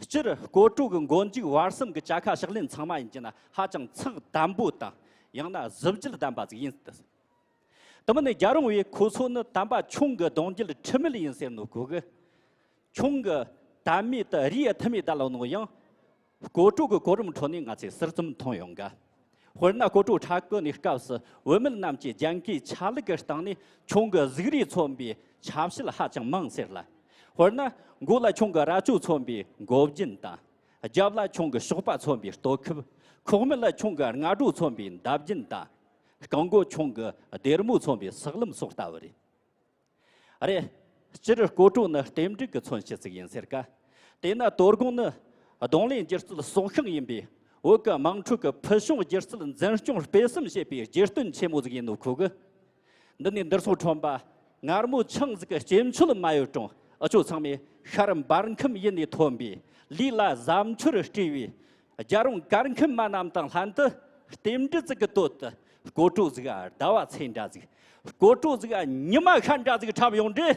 སྤྱིར་སྐོར་བྲོ་གི་མགོ་མཇུག་བར་གསུམ་གྱི་བཅའ་ཁ་ཕྱག་ལེན་ཚང་མ་ཡིན་གྱི་ན་ཧ་ཅང་ཚགས་དམ་པོ་དང་ཡང་ན་གཟི་བརྗིད་ལྡན་པ་ཟིག་ཡིན་སྲིད། དེ་མིན་ནི་རྒྱལ་རོང་བས་ཁོ་ཚོ་ནི་དམ་པ་ཁྱུང་གི་གདུང་རྒྱུད་ཁྲི་མེད་ཡིན་ཟེར་ནོ་ཁོ་གི། ཁྱུང་གི་དམ་མེད་དུ་རིའི་ཐུ་མེད་བརྡལ་ལོ་ནོ་ཡང་། སྐོར་བྲོ་གི་གོ་རིམ་ཁྲོད་ནས་ང་ཚོས་ཟུར་ཙམ་མཐོང་ཡོང་ག། དཔེར་ན་སྐོར་བྲོ་འཁྲབ་གོ་ནས་སྐབས་སུ་བུད་མེད་རྣམས་ཀྱིས་རྒྱན་གོས་ཆ་ལུགས་ཀྱི་སྟེང་ནས་ཁྱུང་གི་གཟུགས་རིས་མཚོན་པའི་ཆ་བྱད་ཧ་ཅང་མང་ཟེར་ལ། དཔེར་ན་མགོ་ལ་ཁྱུང་གི་རྭ་ཅོ་མཚོན་པའི་མགོ་རྒྱན་དང་། རྒྱབ་ལ་ཁྱུང་གི་གཤོག་པ་མཚོན་པའི་སྟོད་ཁབ། ཁོག་སྨད་ལ་ཁྱུང་གི་རྔ་སྒྲོ་མཚོན་པའི་འདབ་རྒྱན་དང་། རྐང་མགོ་ཁྱུང་གི་སྡེར་མོ་མཚོན་པའི་སག་ལུམ་སོགས་ལྟ་བུ་རེད། རེད། སྤྱིར་སྐོར་བྲོ་ནི་རྟེན་འབྲེལ་གྱི་མཚོན་བྱེད་ཅིག་ཡིན་ཟེར་ཀ། དེས་ན་དོ་དགོང་ནི་རྡུང་ལེན་སྒྱུ་རྩལ་སྲོག་ཤིང་ཡིན་པས་བོད་ཀྱི་དམངས་ཁྲོད་ཀྱི་ཕུལ་བྱུང་སྒྱུ་རྩལ་འཛིན་སྐྱོང་སྤེལ་གསུམ་བྱེད་པའི་རྒྱུ་སྟོན་ཆེན་མོ་ཟིག་ཡིན་ནོ་ཁོ་གི། འདི་ནས་འདིར་སོང་ཁྲོམ་པ། མངར་མོ་ཆང་ཟིག་གི་སྐྱེམས་མཆོད་མ་ཡོད་རུང་ཨ་ཅོ་ཚང་མས་ཤར་འབར་ཁམས་ཡུལ་ནས་ཐོན་པའི་ལུས་ལ་གཟབ་མཆོར་སྤྲས་པའི་རྒྱལ་རོང་གར་མཁན་མ་རྣམས་དང་ལྷན་དུ་རྟེན་འབྲེལ་ཟིག་གི་དོད་དུ་སྐོར་བྲོ་ཟིག་ག་ཟླ་བ་ཚེས་འདྲ་ཟིག་སྐོར་བྲོ་ཟིག་ག་ཉི་མ་ཤར་འདྲ་ཟིག་འཁྲབ་ཡོང་དྲེ།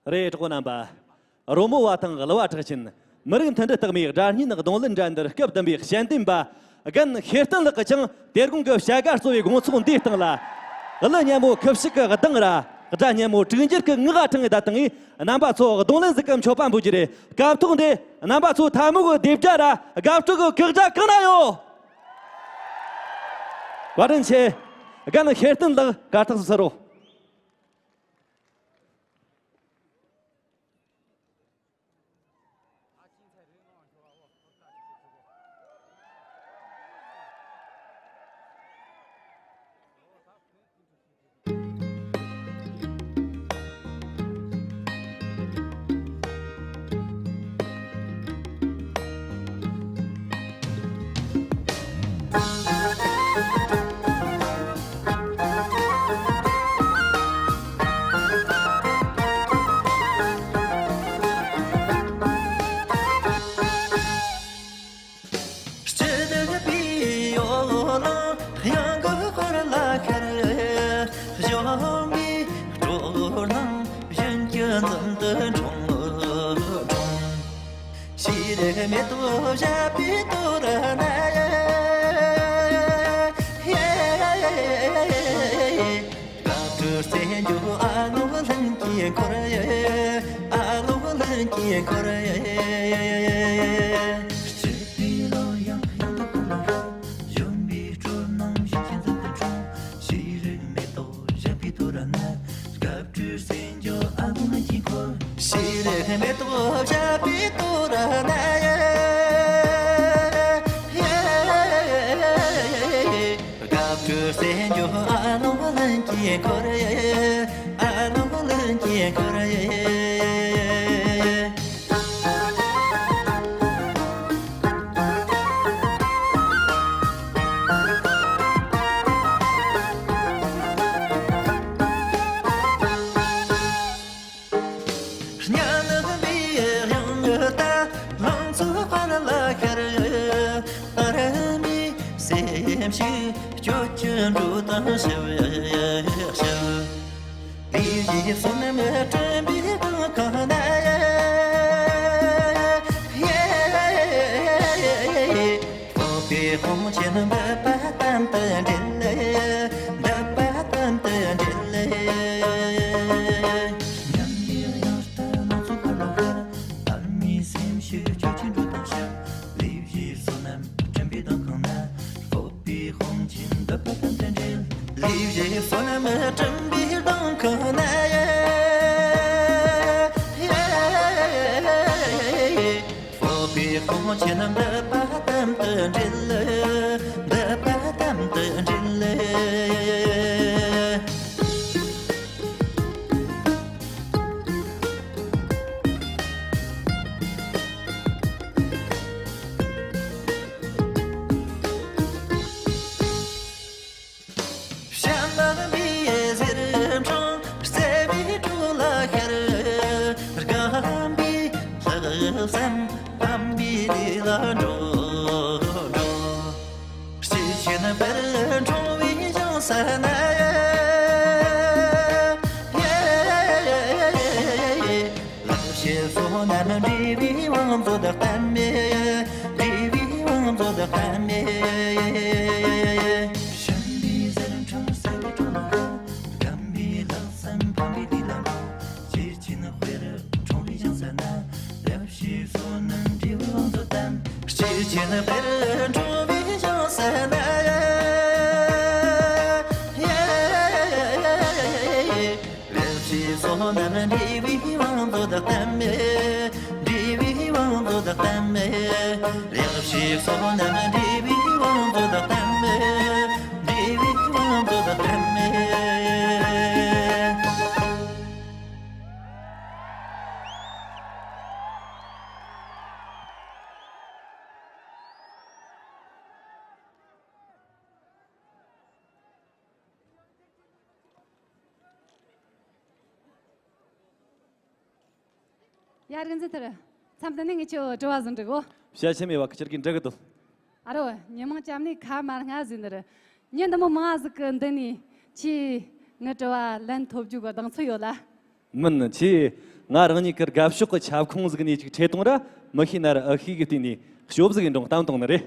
རེད། གྲོགས་པོ་རྣམ་པ། རོལ་མོ་བ་དང་གླུ་བ་གྲགས་ཅན། མི་རིགས་མཐུན་སྒྲིལ་རྟགས་མའི་སྒྲ་སྙན་རྡུང་ལེན་འགྲན་བསྡུར་སྐབས་བདུན་པའི་དཔྱད་འདེམས་པ་རྒན་ཤེར་བསྟན་ལགས་ཀྱིས་ཀྱང་དེ་དགོང་གི་བྱ་དགའ་གཙོ་བོའི་དགོང་ཚོགས་འདིའི་སྟེང་ལ། གླུ་སྙན་མོ་ཁུ་བྱུག་གི་གདངས་ར། སྒྲ་སྙན་མོ་དྲུག་འགྱུར་གྱི་ངག་སྒྲ་གྲངས་ངེས་བཏང་ངས་རྣམ་པ་ཚོ་གདུང་ལེན་ཟིག་གི་མཆོད་པ་འབུལ་རྒྱུ་རེད། སྐབས་ཐོག་འདི་རྣམ་པ་ཚོ་ཐལ་མོ་གི་རྡེབ་སྒྲ་ར་དགའ་སྤྲོ་གི་གུག་སྒྲ་གང་ན་ཡོད། བཀའ་དྲིན་ཆེ། རྒན་ཤེར་བསྟན་ལགས་གར་སྟེགས་སུ་སོང་རོགས། མེ་ཏོག་བཞད་པའི་དོ་ར་ན། སྐབས་དྲུག་རྩེད་འཇོ་ཨ་ལོ་ལྷན་གྱིས་འཁོར། ཨ་ལོ་ལྷན་གྱིས་འཁོར། སྐྱིད་པའི་ལོ་ཡང་ཡང་དུ་འཁོར། གཞོན་པའི་སྤྲོ་སྣང་ཞིག་ཁྱེད་འཛུམ་དུ་འཁྲུངས། ཤེས་རིག་མེ་ཏོག་བཞད་པའི་དོ་ར་ན། སྐབས་དྲུག་རྩེད་འཇོ་ཨ་ལོ་ལྷན་གྱིས་འཁོར། ཤེས་རིག་མེ་ཏོག་བཞད་པའི་དོ་ར་ན། སྐབས་དྲུག་རྩེད་འཇོ་ཨ་ལོ་ལྷན་གྱིས་འཁོར། ཨ་ལོ་ལྷན་གྱིས་འཁོར། གཉའ་ནག་པའི་དབྱངས་རྟ་ལང་ཚོའི་དཔལ་ལ་ཤར། ཨ་ར་མའི་སེམས་ཤིག་སྐྱོ་ཅན་འགྲོ་དང་ཞིབ་ཞིབ། ལས་ཀྱི་བསོད་ནམས་སྤྲིན་པའི་སྒང་ཁ་ན། སྤོབས་པའི་དཔུང་ཆེན་འབུམ་པ་དམ་དུ་འབྲེལ། འབུམ་པ་དམ་དུ་འབྲེལ། ཉམས་ལེན་ཡང་ལྟ་ལོ་ཚོད་ཀུན་ལ་ཁར། ཨ་མའི་སེམས་ཤིག་ཆོས་ཅན་འགྲོ་དང་ཞིབ། ལས་ཀྱི་བསོད་ནམས་སྤྲིན་པའི་སྒང་ཁ་ན། སྤོབས་པའི་དཔུང་ཆེན་འབུམ་པ་དམ་དུ་འབྲེལ། ལས་ཀྱི་བསོད་ནམས་སྤྲིན་པའི་སྒང་ཁ་ན། སྤོབས་པའི་དཔུང་ཆེན་འབུམ་པ་དམ་དུ་འབྲེལ། འབུམ་པ་དམ་དུ་འབྲེལ། ཤ་མོག་པའི་གཟེར་ཕྲེང་རྩེ་བའི་གྲོགས་ལ་ཤར། སྐམ་པའི་ལྷག་བསམ་ཕམ་པའི་ལས་ལ་འགྲོ་འགྲོ། སྐྱིད་ཆེན་པར་འཁྲུངས་པའི་ཞིང་ས་ན། ལེགས་བཤད་བསོད་ནམས་འབྲས་བུའི་བང་མཛོད་བསྟན་མས། འབྲས་བུའི་བང་མཛོད་བསྟན་མས། ཤམ་བུའི་གཟེར་ཕྲེང་གསལ་བའི་གྲོགས་ལ། སྐམ་པའི་ལྷག་བསམ་ཕམ་པའི་ལས་ལ་འགྲོ། སྐྱིད་ཆེན་དཔལ་འཁྲུངས་པའི་ཞིང་ས་ན། ལེགས་བཤད་བསོད་ནམས་འབྲས་བུའི་བང་མཛོད་བསྟན། སྐྱིད་ཆེན་དཔལ་འཁྲུངས་པའི་ཞིང་ས་ན། ལེགས་བཤད་བསོད་ནམས་འབྲས་བུའི་བང་མཛོད་བསྟན་མས། འབྲས་བུའི་བང་མཛོད་བསྟན་མས། ལེགས་བཤད་བསོད་ནམས་འབྲས་བུའི་བང་མཛོད་བསྟན་མས། འབྲས་བུའི་བང་མཛོད་བསྟན་མས། ཡ་རིག་འཛིན་ཐར། མཚམས་འདི་ནས་ངས་ཁྱོད་དྲི་བ་ཟིག་འདྲི་གོ། བཤད་ཆེ་མེད་བ་ཁྱེད་ཀྱིས་འདྲི་གི་འདུག་ཨ་རོ། ཉི་མ་ཅམ་ནས་ཁ་མར་ང་ཟིན་ནི་རེད། ཉིན་འདི་མོ་མང་ཟིག་གི་འདི་ནས་ཁྱེད་ངའི་དྲི་བ་ལན་ཐོབ་རྒྱུ་གི་གདེང་ཚོད་ཡོད་ལ། མིན་ཁྱེད། ང་རང་ཉིད་ཀྱི་དགའ་ཕྱོགས་ཀྱི་ཁྱབ་ཁོངས་ཟིག་ནས་ཅིག་ཁྲེལ་གཏོང་ར་མི་ཤེས་ན་ར་ཨ་ཤེས་གི་སྟེང་ནས་ཤོབ་ཟིག་ཡིན་རུང་གཏམ་གཏོང་ནི་རེད།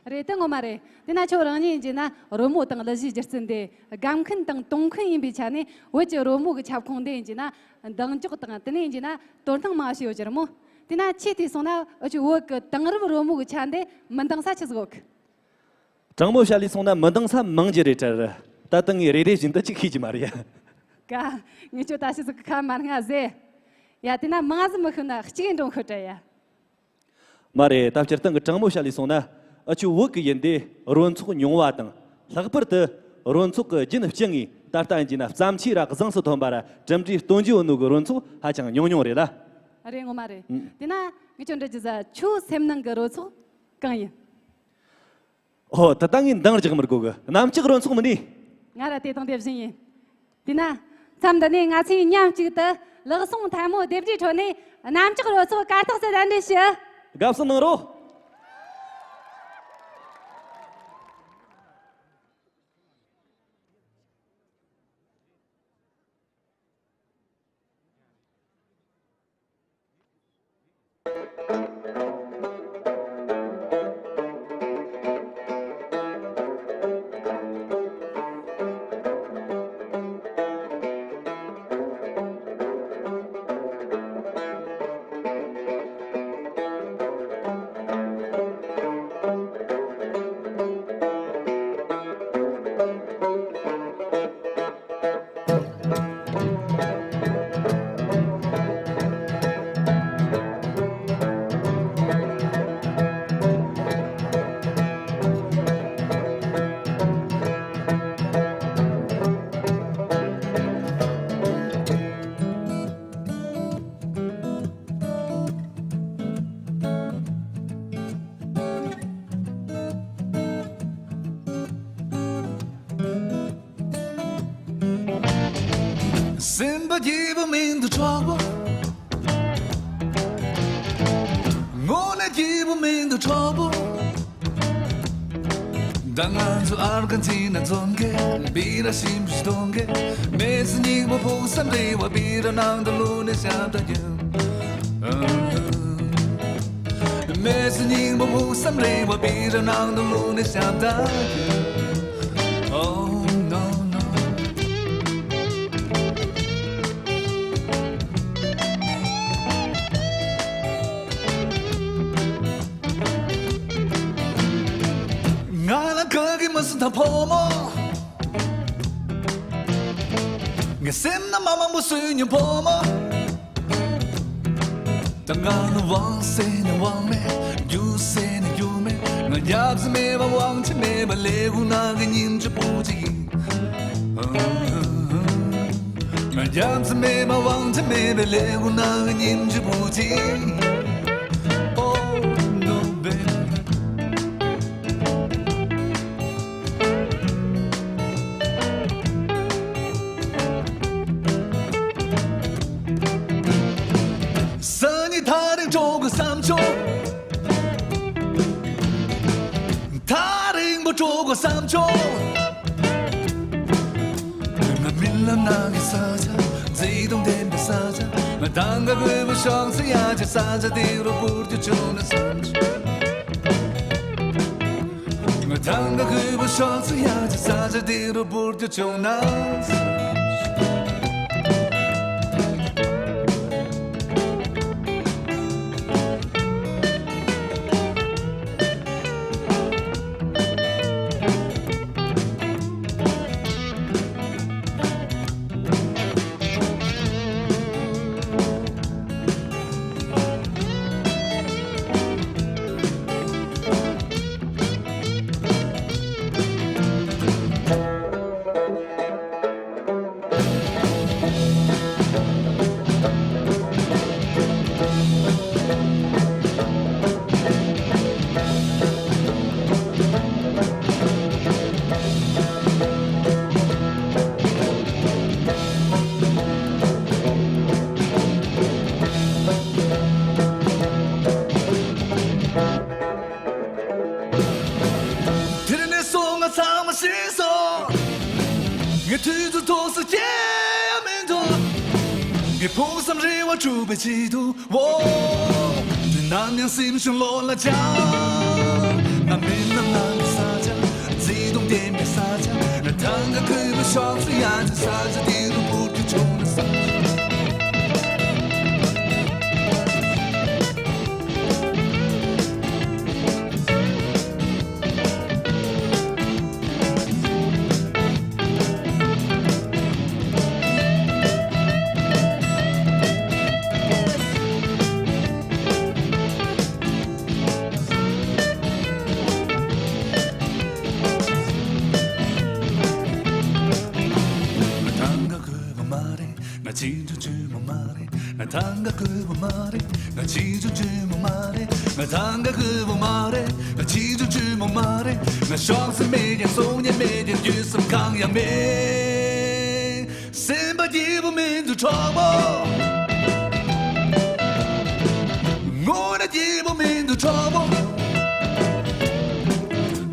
རེད་དེ་ངོ་མ་རེད། དེ་ན་ཁྱོད་རང་ཉིད་ཡིན་གྱི་ན་རོལ་མོ་དང་གླུ་གཞས་སྒྱུ་རྩལ་འདི་དགའ་མཁན་དང་གཏོང་མཁན་ཡིན་པའི་ཆ་ནས་བོད་ཀྱི་རོལ་མོ་གི་ཁྱབ་ཁོངས་འདི་ཡིན་གྱི་ན་འདང་རྒྱག་དང་དེ་ནས་ཡིན་གྱི་ན་དོ་སྣང་མང་བ་ཞིག་ཡོད་ཀྱི་རེད་མོ། དེ་ན་ཁྱེད་དེ་སོང་ན་འུ་ཆོའི་བོད་ཀྱི་དེང་རབས་རོལ་མོ་གི་ཆ་འདི་མི་འདང་ས་ཆི་ཟིག་ཡོད་གི། དྲང་མོ་བཤད་ལས་སོང་ན་མི་འདང་ས་མང་རྒྱུ་རེད་དྲ། ད་ལྟ་ངས་རེ་རེ་བཞིན་དུ་ཅིག་ཤེས་ཀྱི་མ་རེད་ཡ། ཀ། ངས་ཁྱོད་ད་ཕྱི་ཟིག་གི་ཁ་མར་ང་ཟེ། ཡ་དེ་ན་མང་ཟིག་མི་ཤོད་ན་གཅིག་འགྲོ་ཁོ་དྲ་ཡ། མ་རེད། ད་སྤྱིར་བཏང་གི་དྲང་མོ་བཤད་ལས་སོང་ན་ཨ་ཆུ་བོད་ཀྱི་ཡིན་ཏེ་རོལ་ཚོགས་ཉུང་བ་དང་ལྷག་པར་དུ་རོལ་ཚོགས་ཀྱི་རྒྱུན་བསྐྱངས་ངེས་ད་ལྟ་ཡིན་གྱི་ན་བརྩམས་ཆོས་ར་གཟེངས་སུ་ཐོན་པ་ར་གྲུབ་འབྲས་སྟོན་རྒྱུ་ཡོད་ནོ་གི་རོལ་ཚོགས་ཧ་ཅང་ཉུང་ཉུང་རེད་ལ། རེད་ངོ་མ་རེད། ཨུ། དེ་ན་ངས་ཁྱོད་འདྲི་རྒྱུ་ཟ་ཁྱོད་སེམས་ནང་གི་རོལ་ཚོགས་གང་ཡིན། ཨོ་ད་ལྟ་ངས་འདང་རྒྱག་མི་དགོས་གི། གནམ་ལྕགས་རོལ་ཚོགས་མིན་ནི། ང་ར་དེ་དང་དེ་བཞིན་ཡིན། དེས་ན། མཚམས་འདི་ནས་ང་ཚོས་མཉམ་གཅིག་ཏུ་ལག་ཟུང་ཐལ་མོ་རྡེབ་སྒྲའི་ཁྲོད་ནས་གནམ་ལྕགས་རོལ་ཚོགས་གར་སྟེགས་སུ་གདན་འདྲེན་ཞུ། དགའ་བསུ་གནང་རོགས། སེམས་པ་སྐྱིད་པོ་མི་འདུག་གྲོགས་པོ། དངོས་གནས་སྐྱིད་པོ་མི་འདུག་གྲོགས་པོ། ད་ང་ཚོ་ཨར་ཀན་ཊི་ན་འཛོམས་གི། སྦི་ར་ཞིམ་པོ་ཞིག་འཐུང་གི། མེ་སི་སྙིང་པོ་ཕུགས་བསམ་རེ་བ། སྦི་ར་ནང་དུ་ལུས་ནས་ཞབས་ད་རྒྱུ། མེ་སི་སྙིང་པོ་ཕུགས་བསམ་རེ་བ། སྦི་ར་ནང་དུ་ལུས་ནས་ཞབས་ད་རྒྱུ། Oh no no། ང་ལ་ག་གི་མ་སུ་ཐ་ཕོ་མོ། ངའི་སེམས་ན་མ་མང་པོ་སུ་ཉོ་ཕོ་མོ། ད་ང་ནི་དབང་ཟེར་ན་དབང་མེད། རྒྱུ་ཟེར་ན་རྒྱུ་མེད། ང་རྒྱབ་ཟེར་མེད་པ་དབང་ཆ་མེད་པ། ལས་ཁུངས་ནང་གི་ཉིན་གཅིག་པུ་ཅིག་ཡིན། ང་རྒྱབ་ཟེར་མེད་པ་དབང་ཆ་མེད་པའི། ལས་ཁུངས་ནང་གི་ཉིན་གཅིག་པུ་ཅིག Oh no baby། སང་ཉིན་ཐག་རིང་འགྲོ་དགོས་བསམ་བྱུང་། ཐག་རིང་པོ་འགྲོ་དགོས་བསམ་བྱུང་། ང་རྨི་ལམ་ནང་གི་ས་ཆ། བརྩེ་དུང་ལྡན་པའི་ས་ཆ། ང་ཐང་ག་རྒོད་པོ་ཤོག་ཚེ་ཡ་ཆེ། ས་ཆ་དེ་རུ་འཕུར་རྒྱུ་བྱུང་ན་བསམ་བྱུང་། ང་ཐང་ག་རྒོད་པོ་ཤོག་ཚེ་ཡ་ཆེ། ས་ཆ་དེ་རུ་འཕུར་རྒྱུ་བྱུང་ན། དེ་རིང་ནས་བཟུང་ང་ཚང་མ་ཤེས་སོང་། ངས་དུས་ཚོད་ཐོག་སུ་སྐྱེལ་ཡ་མི་འདུག་ངས་ཕུགས་བསམ་རེ་བ་འགྲུབ་པའི་ཆེད་དུ། འོ། དུས་ནམ་ཡང་སེམས་ཤིང་ལོ་ལ་བཅར། ང་རྨི་ལམ་ནང་གི་ས་ཆ། བརྩེ་དུང་ལྡན་པའི་ས་ཆ། ང་ཐང་ག་རྒོད་པོ་ཤོག་ཚེ་ཡ་ཆེ། ས་ཆ་དེ་རུ་འཕུར་རྒྱུ་བྱུང་ན་བསམ། ང་ཐང་ག་རྒོད་པོ་མ་རེད། ང་ཆེ་ཆུང་ཆུང་མོ་མ་རེད། ང་ཐང་ག་རྒོད་པོ་མ་རེད། ང་ཆེ་ཆུང་ཆུང་མོ་མ་རེད། ང་ཐང་ག་རྒོད་པོ་མ་རེད། ང་ཆེ་ཆུང་ཆུང་མོ་མ་རེད། ང་ཤོག་ཚེ་མེད་ཀྱང་། གསུང་ཉན་མེད་ཀྱང་། རྒྱུས་སམ་གང་ཡང་མེད། སེམས་པ་སྐྱིད་པོ་མི་འདུག་གྲོགས་པོ། དངོས་གནས་སྐྱིད་པོ་མི་འདུག་གྲོགས་པོ།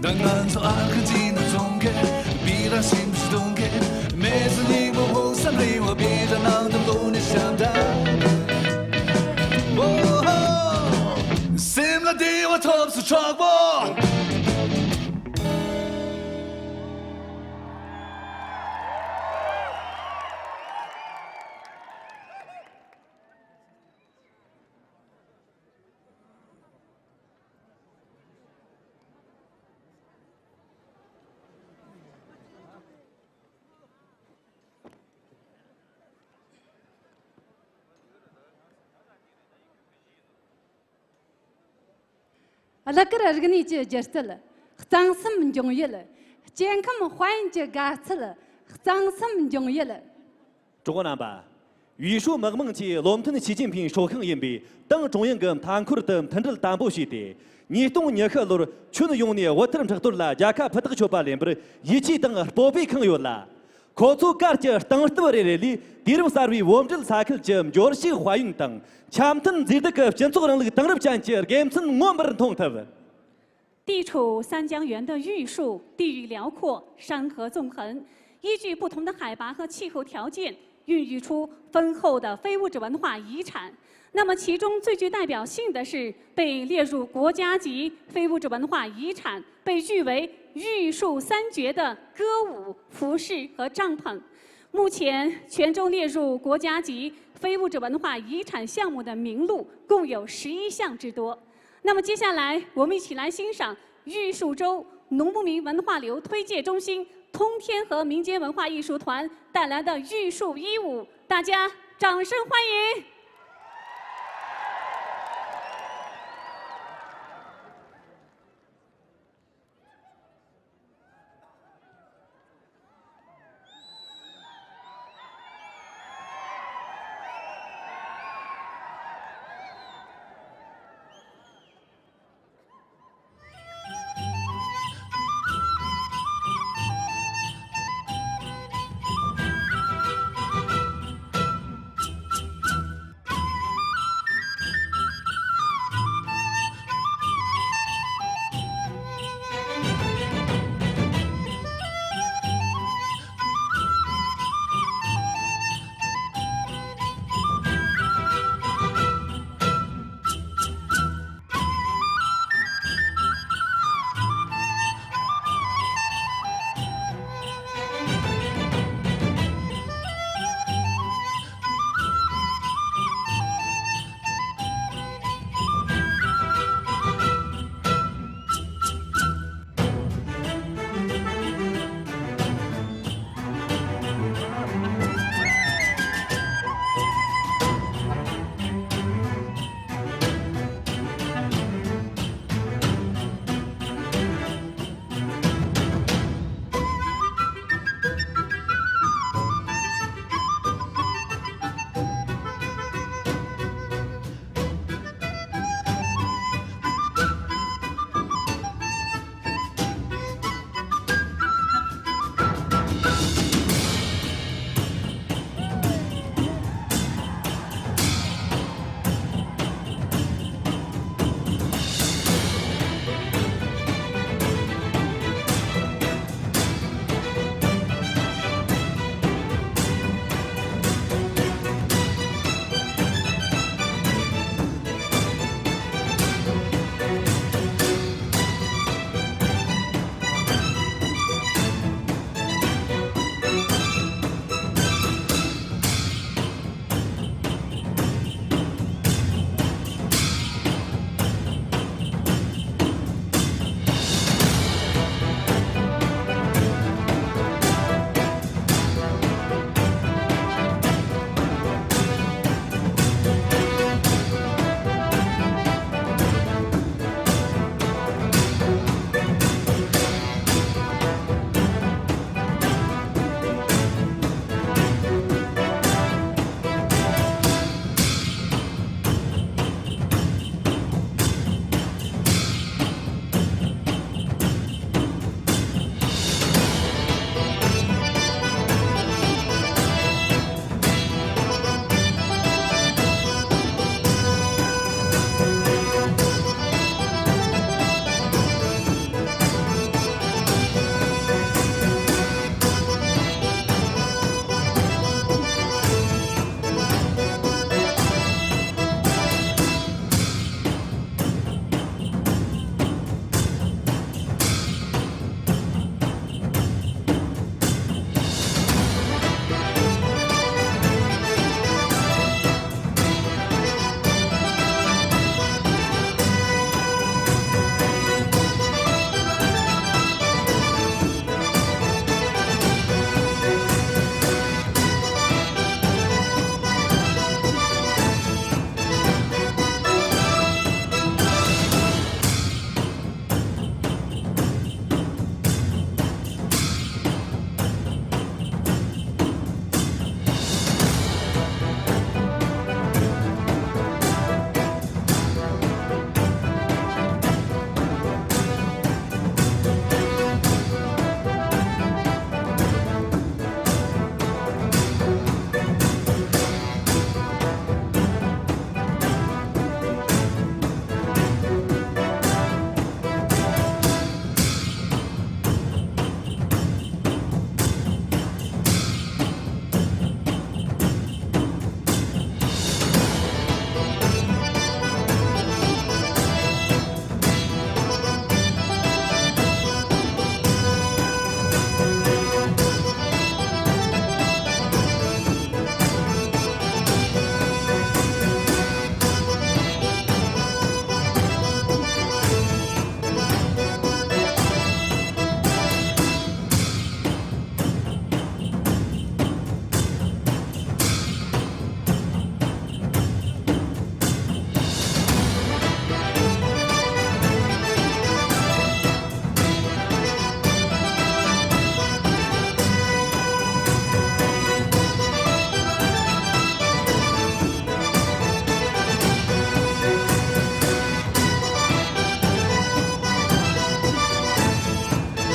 ད་ང་ཚོ་ཨར་ཀན་ཊི་ན་འཛོམས་གི། སྦི་ར་ཞིམ་པོ་ཞིག་འཐུང་གི། མེ་སི་སྙིང་པོ་ཕུགས་བསམ་རེ་བ། སྦི་ར་ནང་དུ་ལུས་ནས་ཞབས་ད། ཨོ་ཧོ། སེམས་ལ་བདེ་བ་ཐོབ་སོང་གྲོགས་པོ། གླུ་གར་རིག་གནས་ཀྱི་སྒྱུ་རྩལ། གཙང་གསུམ་འབྱུང་ཡུལ། སྐྱེ་ཁམས་དཔལ་ཡོན་གྱི་དགའ་ཚལ། གཙང་གསུམ་འབྱུང་ཡུལ། གྲོགས་རྣམ་པ། ཝུའུ་ཧྲུའུ་དམག་དམངས་ཀྱིས་བློ་མཐུན་ཞི་ཅིན་ཕིང་སྲོག་ཤིང་ཡིན་པའི་ཏང་ཀྲུང་དབྱང་གི་མཐའ་འཁོར་དུ་མཐུན་སྒྲིལ་དམ་པོ་བྱས་ཏེ། ཉིས་སྟོང་ཉི་ཤུ་ལོར་ཁྱོན་ཡོངས་ནས་དབུལ་ཐར་འཕྲག་གཏོར་ལ་རྒྱལ་ཁ་ཕུ་ཐག་ཆོད་པ་ལེན་པར་ཡིད་ཆེས་དང་སྤོབས་པས་ཁེངས་ཡོད་ལ། ཁོ་ཚོ་གར་གྱི་སྟེང་སྟབས་རེ་རེ་ལས་དུས་རབས་གསར་བའི་བོད་འབྲེལ་ས་ཁུལ་གྱི་འབྱོར་ཕྱུག་དཔལ་ཡོན་དང་འཆམ་མཐུན་མཛེས་སྡུག་གི་སྤྱི་ཚོགས་རིང་ལུགས་དེང་རབས་ཅན་གྱི་དགེ་མཚན་མངོན་པར་མཐོང་ཐུབ། 地处三江源的玉树，地域辽阔，山河纵横，依据不同的海拔和气候条件，孕育出丰厚的非物质文化遗产。那么，其中最具代表性的是被列入国家级非物质文化遗产，被誉为“玉树三绝”的歌舞、服饰和帐篷。目前，泉州列入国家级非物质文化遗产项目的名录共有十一项之多。那么，接下来我们一起来欣赏玉树州农牧民文化旅游推介中心通天河民间文化艺术团带来的玉树衣舞，大家掌声欢迎。